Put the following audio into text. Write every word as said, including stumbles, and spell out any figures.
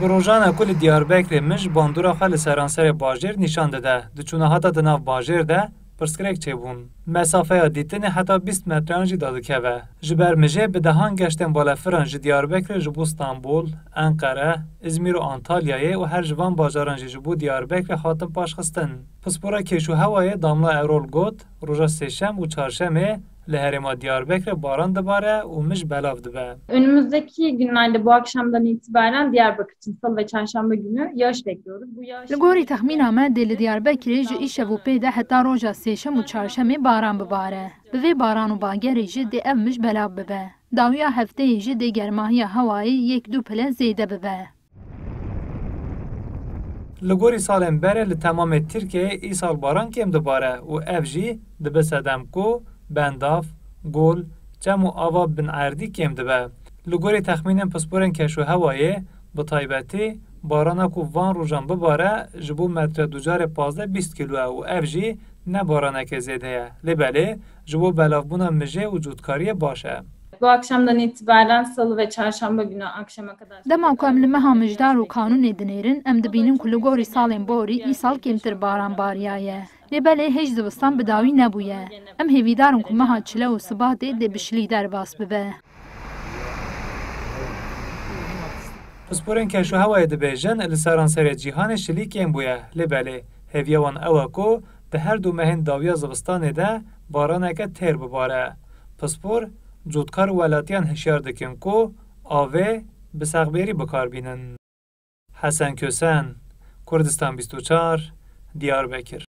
Bi rojane ku li Diyarbekirê mij bandora xwe li seranserê bajêr nîşan dide, di çûna heta di nav bajêr de pirsgirêk çêbûn. Mesafeya dîtinê heta bîst metreyan jî dadikeve. Ji ber mijê bi dehan geştên balefiran ji Diyarbekirê ji bo Stenbol, Enqere, Îzmîr û Antalyayê û her ji van bajaran jî ji bo Diyarbekirê hatin paşxistin. Pispora kêş û hewayê Damla Erol got, roja sêşem û çarşemê li herêma Diyarbekirê baran dibare û mij belav dibe. Önümüzdeki günlerde bu akşamdan itibaren Diyarbakır için salı ve çarşamba günü yağış bekliyoruz. Bu yağış Li gorî texmîna me dê li Diyarbekirê ji îşev û pê de heta roja sêşem û çarşemê baran bibare. Bi vê baran û bagerê jî dê ev mij belav bibe. Dawiya hefteyê jî dê germahiya hewayê yek du pile zêde bibe. Li gorî salên berê li temamê Tirkiyeyê îsal baran kêm dibare û ev jî dibe sedem ku bendav, gol, çem û ava bin erdî kêm dibe. Li gorî texmînên pisporên keş û hewayê, bi taybetî barana ku van rojan bibare ji bo metre ducarê pazdeh bîst kîlo ye û ev jî ne baraneke zêde ye. Lê belê ji bo belavbûna mijê û cotkariyê baş e. Bu akşamdan itibaren salı ve çarşamba günü akşama kadar Dema ku em li meha mijdar û kanûnê dinêrin, em dibînin ku li gorî salên borî îsal kêmtir baran bariyaye. Lê belê hêj zivistan bi dawî nebûye. Em hêvîdar in ku meha çile û sibatê dê bi şilî derbas bibe. Pisporên keş û hewayê dibêjin, li seranserê cîhanê şilî kêm bûye. Lê belê, hêviya wan ew e ku di her du mehên dawiya zivistanê de baraneke têr bibare. Pispor, cotkar û welatiyan hişyar dikin ku avê bi sexbêrî bikar bînin. Hesen Kösen, Kurdistan bîst û çar, Diyarbekir.